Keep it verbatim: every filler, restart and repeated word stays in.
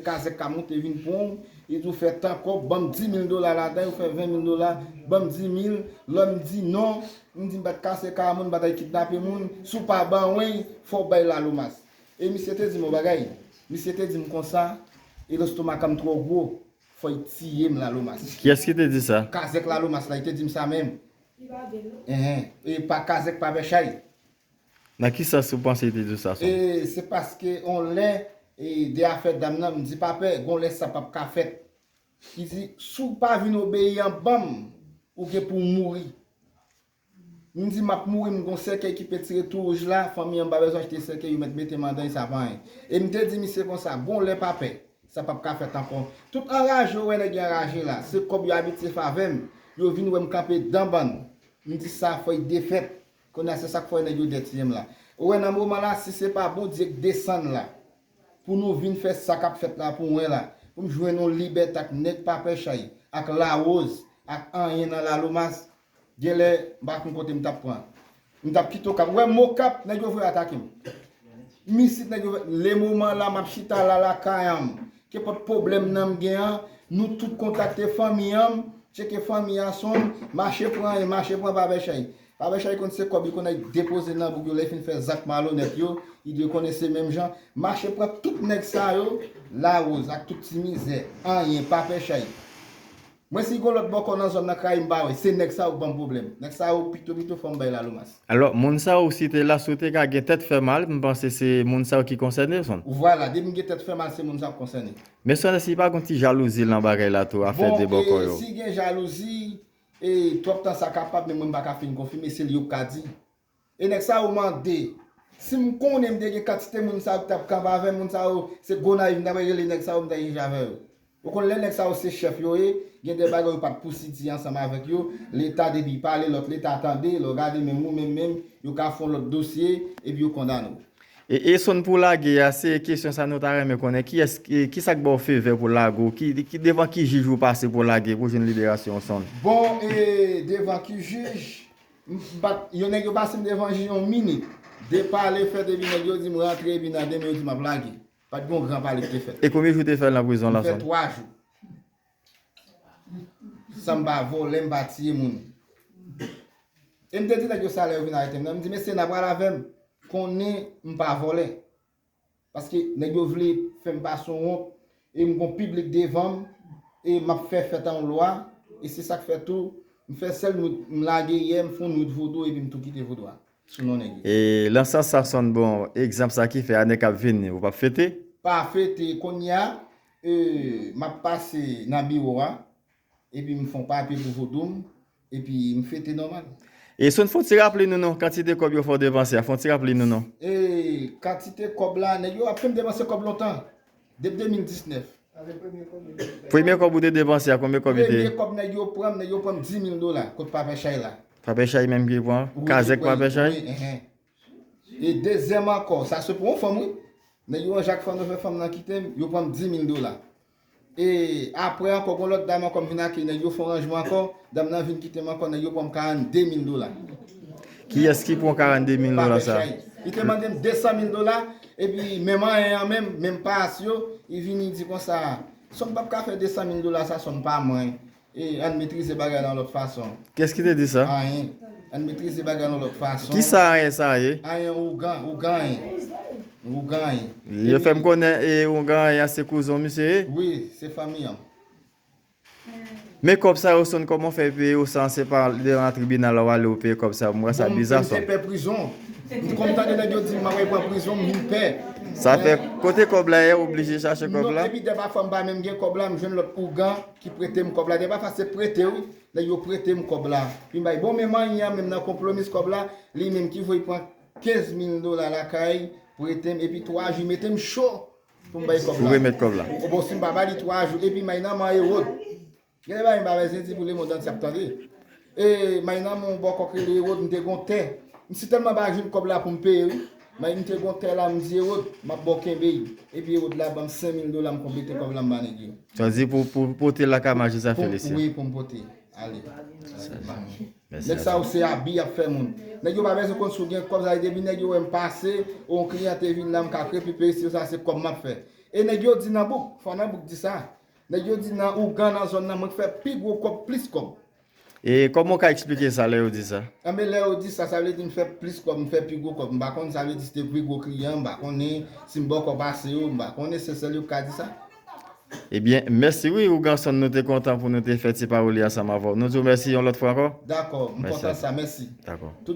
Kazèk ka monte vin pran w, li di w fè tan kòb, ban m di mil dola ladan, ou fè ven mil dola, ban m di mil, lè m di non, m di m pa t kase kay moun, m pa t al kidnape moun, si w pa ban mwen, fò w bay Lalomas. E misye te di m yon bagay, misye te di m konsa, e lestomak an m twò gwo, fò y tiye m Lalomas. Kiyès ki te di sa? Kazèk Lalomas la, li te di m sa menm. Enhen, e pa Kazèk pa fè chay. Nan ki sans ou panse li te di w sa, Son? E se paske on lè, e de afè dam nan, m di pa pè, gon lè sa p ap ka fèt. Li di, si w pa vin obeyi an ban m, ou gen pou w mouri. M di, m ap mouri, m gon sèkèy ki petire tou wouj la, fanmi an pa bezwen achte sèkèy, yo mèt mete m andan, e sa pa anyen. E m te di misye konsa, gon lè pa pè, sa p ap ka fèt ankò. Tout anraje ou wè nèg yo anraje la, se kòb yo abitye fè avè m, yo vin wè m kanpe dan bann. M di sa fò y defèt. Kounye a se sa k fè nèg yo dètiyè m la. Ou wè nan moman la, si se pa Bondye k desann la, pou nou vin fè sa k ap fèt la pou mwen la, pou m jwenn yon libète ak nèg pa pè chay, ak Lawoz, ak anyen nan Lalomas, genlè m pa konn kote m t ap pran. M t ap kite Okap. Ou wè m Okap, nèg yo vle atake m. M isit nèg yo, le moman la m ap chita la lakay an m. Kenpòt pwoblèm nan m gen an, nou tout kontakte fanmi an m, tcheke fanmi a Son, mache pran anyen, mache pran pa pè chay. Pa pè chay konn se kòb li konn al depoze nan boug yo lè l fin fè zak malonèt yo, li dwe konnen se menm jan. Mache pran tout nèg sa yo, Lawoz ak tout ti mizè, anyen, pa pè chay. Mwen si gon lòt bòkò nan zòn nan Karayi m pa wè, se nèg sa yo k ban m pwoblèm. Nèg sa yo pito pito fò m bay Lalomas. Alò, moun sa yo ou site la, si w te ka gen tèt fè mal, m panse se moun sa yo ki konsène, Son. Vwala, depi m gen tèt fè mal, se moun sa yo k konsène. Men Son, èske pa gon ti jalouzi nan bagay la tou, afè de bòkò yo? Bon, e, si gen jalouzi, e, twòp tan sa kapab, men mwen m pa ka fin konfime, se li yo k ka di. E nèg sa yo mande. Si m konnen m te gen kantite moun sa yo ki t ap kanpe avè m, moun sa yo, se Gonayiv m t ap rele nèg sa yo, m t ap ranje avè yo. Ou konn lè nèg sa yo se chèf yo ye, gen de bagay yo pa t pou siti ansanm avèk yo, Leta depi pale, lòt Leta tande, lè w gade menm ou menm menm, yo ka fè yon lòt dosye, epi yo kondane w. E, e Son pou lage a, se kesyon sa nou ta renmen konnen, kiyès, ki, ki sa k ba w favè pou lage w, ki, ki, devan ki jij ou pase pou lage, pou jwenn liberasyon w, Son? Bon, e, devan ki jij? M pa t, yon nèg yo pase m devan jij yon minit. De pale fèt epi nèg yo di m rantre epi nan de men yo di m ap lage. Pa t gen yon gran pale ki te fèt. E konbyen jou w te fè nan prizon la, Son? M fè twa jou. San m pa vòlè, m pa tiye moun. E m te di nèg yo sa lè yo vin arete m nan. M di, mesye, n a pral avè m. Konnen m pa vòlè. Paske nèg yo vle fè m pase yon wont, e m gon piblik devan m, e m ap fè fèt an lwa, e se sa k fè tou, m fè sèl nwit, m lage yè, m fè yon nwit vodou, epi m tou kite vodou a, sou non nèg yo. E nan sans sa, Son, bon, egzanp sa ki fè ane k ap vini, ou p ap fete? Pa fete, kounye a, e, m ap pase nan biwo a, epi m fè yon papye pou vodou m, epi m fete nòmal. E Son, fè w ti raple nou non, kantite kòb yo fè w depanse a, fè w ti raple nou non. E kantite kòb la, nèg yo ap fè m depanse kòb lontan, depi de mil disnèf. Premye kòb ou te depanse a, konbyen kòb li te ye? Premye kòb nèg yo pran m, nèg yo pran m di mil dola, kot pa pè chay la. Pa pè chay menm ki pran? Wi, kazèk pa pè chay? Wi, enhen. E dezyèm ankò, sa se pou yon fanm, wi. Nèg yo anje ak fanm yo fè fanm nan kite m, yo pran m di mil dola. E apre ankò, gon lòt dam ankò, m vin akeyi nèg yo, fè yon ranjman ankò, dam nan vin kite m ankò, nèg yo pran m karannde mil dola. Kiyès ki pran karannde mil dola sa? Li te mande m de san mil dola, epi menm anyen an menm, menm pas yo, li vini di konsa, Son p ap ka fè de san mil dola sa, Son pa mwen. E ann metrize bagay nan lòt fason. Kiyès ki te di sa? Anyen. Ann metrize bagay nan lòt fason. Ki sa anyen sa ye? Anyen ougan, ougan anyen. Ougan anyen. Yo fè m konnen e ougan anyen a se kouzon misye ye? Wi, se fanmi an. Men kòb sa yo, Son, kòman w fè peye yo san se pa devan tribinal ou ale ou peye kòb sa yo? M wè sa biza, Son. Bon, m te pè prizon. M konn tande nèg yo di m mwen pran prizon, m vin pè. Sa fè kote kòb la ye, ou oblije chache kòb la? Non, epi dèpafwa m pa menm gen kòb la, m jwenn lòt ougan ki prete m kòb la. Dèpafwa se prete wi, nèg yo prete m kòb la. Epi m bay bon men manyen an menm nan konplomis kòb la, li menm ki voye pran kenz mil dola lakay, prete m, epi twa jou mete m cho pou m bay kòb la. Ou remèt kòb la? Bon, si m pa ba li twa jou, epi may nan man Ewòd. Gen de bagay m pa bezwen di pou lemonn antye ap tande. E may nan men yon bòkò k rele Ewòd, m te gon tè. M si tèlman pa jwenn kòb la pou m peye wi. May m te gon tè la, m di Ewòd, m ap ba w kenbe l. Epi Ewòd la ban m senk mil dola, m konplete kòb la, m ba nèg yo. Sa di pou, pou pote lakay majistra Felisi. Wi, pou m pote. Ale. Nèg sa yo se abi y ap fè moun. Nèg yo pa bezwen konn si w gen kòb, sa vle di depi nèg yo wè m pase, yon kliyan te vin la, m ka rekipere, si sa se kòb m ap fè. E nèg yo di nan bouk, fò nan bouk di sa. Nèg yo di nan ougan nan zòn nan, mwen k fè pi gwo kòb, plis kòb. E kòman w ka eksplike sa lè yo di sa? Anben, lè yo di sa, sa vle di m fè plis kòb, m fè pi gwo kòb. M pa konn sa vle di si te pi gwo kliyan, m pa konnen si m bòkò pase yo, m pa konnen, se sèl yo k ka di sa. Ebyen, mèsi wi, Ouganson, nou te kontan pou nou te fè ti pawoli ansanm avè w. Nou di w mèsi yon lòt fwa ankò. Dakò, m Mèsi. Kontan sa, mèsi. Dakò. Tout